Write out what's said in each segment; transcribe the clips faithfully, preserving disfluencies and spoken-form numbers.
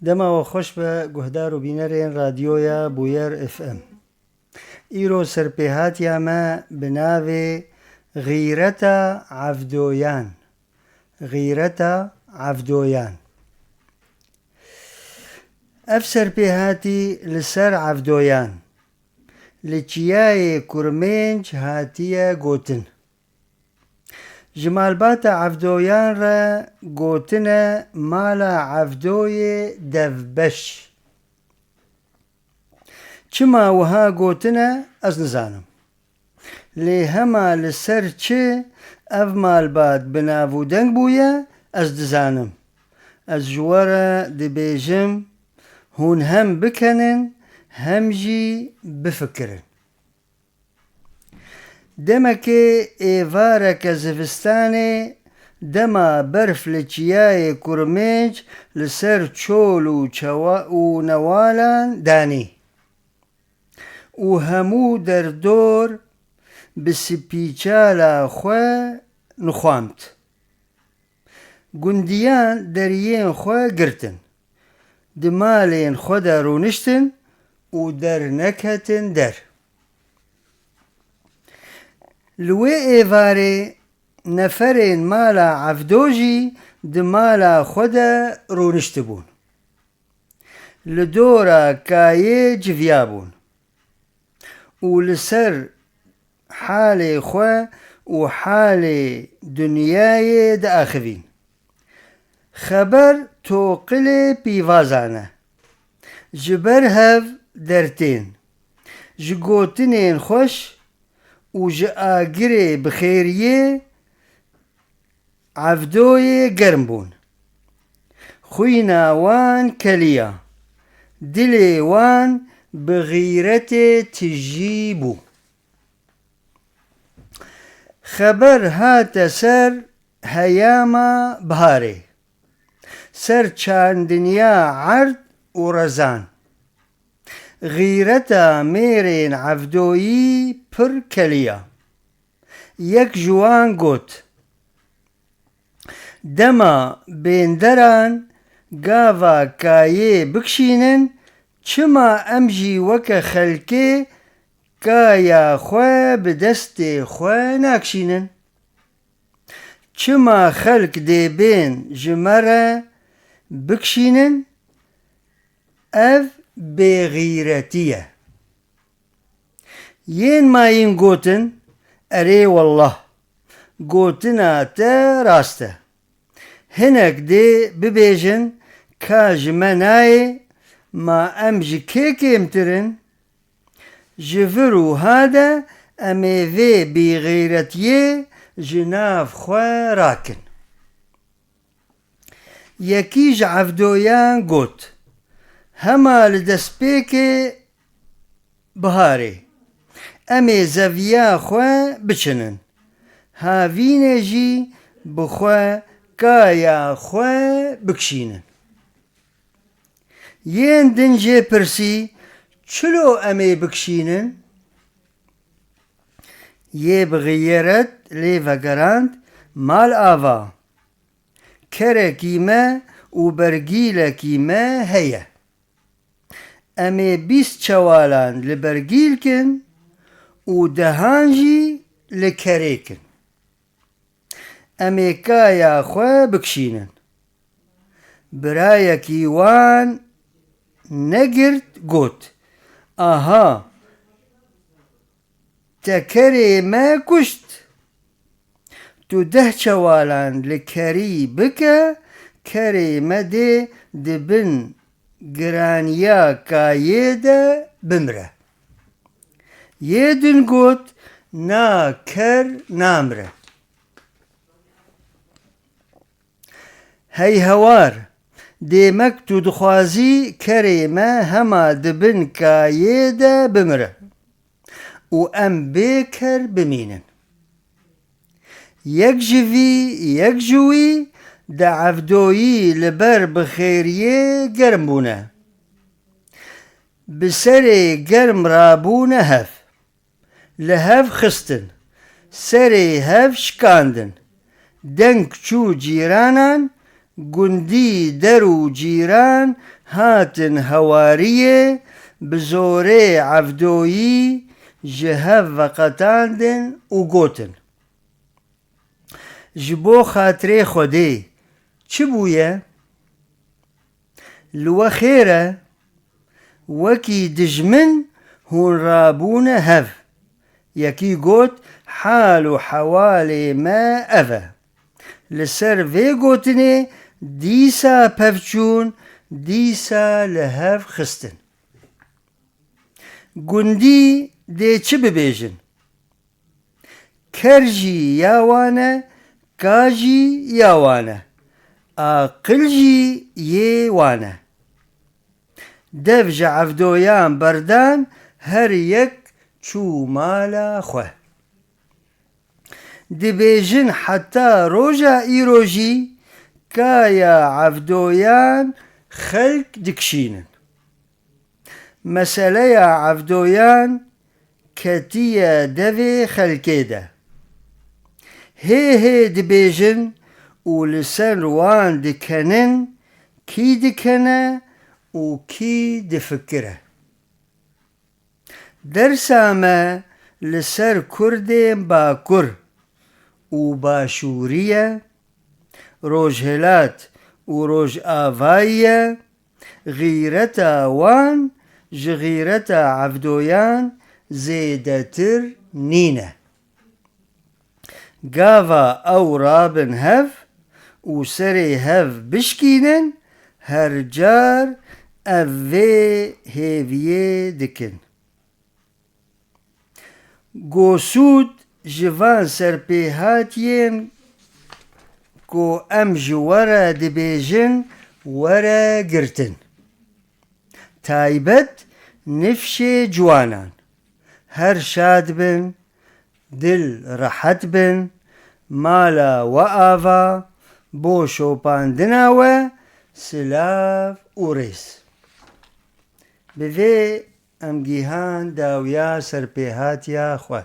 Dema we xweş be guhdar û bînerên Radyoya Bûyer F M. Îro serpêhatiya me bi navê Xîreta Evdoyan. Xîreta Evdoyan. Ev serpêhatî li ser Evdoyan, li Çiyayê Kurmênc hatiye gotin. Ji malbata Evdoyan re gotine mala Evdoyê devbeş. Çima wiha gotine, ez nizanim. Lê hema li ser çi ev malbat bi nav û deng bûye, ez dizanim. Ez ji we re dibêjim, hûn hem bikenin, hem jî bifikirin. Demekê êvareke zivistanê dema berf li Çiyayê Kurmênc li ser çol û çewa-, û newalan danî û hemû derdor bi spîçala xwe nixwand. Gundiyan deriyên xwe girtin. Di malên xwe de rûniştin û derneketin der. Li wê êvarê neferên mala Evdo jî di mala xwe de rûniştibûn. Li dora kayê civiyabûn û li ser halê xwe û halê dinyayê diaxivîn. Xeber toqilê pîvazan e. Ji ber hev dertên, ji gotinên xweş û ji agirê bi xêriyê Evdoyê germ bûn. Xwîna wan keliya, dilê wan bi xîretê tijî bû. Xeber hate ser heyama biharê, ser çandinya erd û rezan. Xîreta mêrên Evdoyî pir keliya. Yek ji wan got, Dema bênderan gava kayê bikişînin, çima em jî weke xelkê kaya xwe bi destê xwe nakişînin? Çima xelk dê bên ji me re bikişînin? Ev bêxîretî ye. Yên mayîn gotin, Erê wellah, gotina te rast e. Hinek dê bibêjin, ka ji me nayê, ma em ji kê kêmtir in? Ji vir û ha de em ê vê bêxeyretiyê ji nav xwe rakin. Yekî ji Evdoyan got, Hema li destpêkê biharê em ê zeviya xwe biçinin, havînê jî bi xwe kaya xwe bikişînin. Yên din jê pirsî, Çilo em ê bikişînin? Yê bi xîret lê vegerand, Mal ava, kerekî me û bergîlekî me heye. Em ê bîst çewalan li bergîl kin û dehan jî li kerê kin. Em ê kaya xwe bikişînin. Birayekî wan negirt got, Aha, te kerê me kuşt. Tu deh çewalan li kerî bike, kerê me dê di bin giraniya kayê de bimire. Yê din got, Na ker namire. Hey hewar, dêmek tu dixwazî kerê me hema di bin kayê de bimire û em bê ker bimînin. Yek ji vî, yek ji wî di Evdoyî li ber bi xêriyê germ bûne. Bi serê germ rabûne hev. Li hev xistin, serê hev şikandin. Deng çû cîranan, gundî, der û cîran Hatin hewariyê bi zorê evdoyî ji hev veqetandin û gotin, "Ji bo xatirê Xwedê çi bûye? Li we xêr e? Wekî dijmin hûn rabûne hev." Yekî got, "Hal û hewalê me ev e." Li ser vê gotinê dîsa pevçûn, dîsa li hev xistin. Gundî dê çi bibêjin? Ker jî ya wan e, ka jî ya wan e, aqil jî yê wan e. Dev ji evdoyan berdan, her yek çû mala xwe. Dibêjin heta roja îro jî kaya evdoyan xelk dikişînin. Meseleya evdoyan ketiye devê xelkê de. Hê hê dibêjin û li ser wan dikenin, kî dikene û kî difikire. Dersa me li ser Kurdên Bakur û Başûrî ye, Rojhilat û Rojavayî ye, xîreta wan ji xîreta evdoyan zêdetir nîne. Gava ew rabin hev û serê hev bişkînin, her car ev vê hêviyê dikin. Go sûd ji van serpêhatiyên ku em ji we re dibêjin, were girtin. Taybet nifşê ciwanan. Her şad bin, dil rehet bin, mala we ava, bo şopandina we silav û rêz. Bi vê em gîhan dawiya serpêhatiya xwe.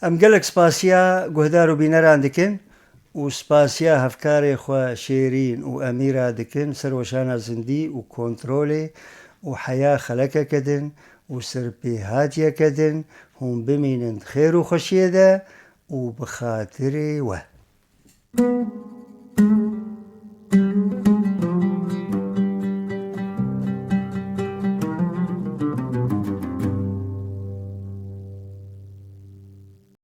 Em gelek spasiya guhdar û bîneran dikin û spasiya hevkarê xwe Şêrîn û Emîra dikin, serweşana zindî û kontrolê û heya xelekeke din û serpêhatiyeke din. Hûn bimînin di xêr û xweşiyê de û bi xatirê we.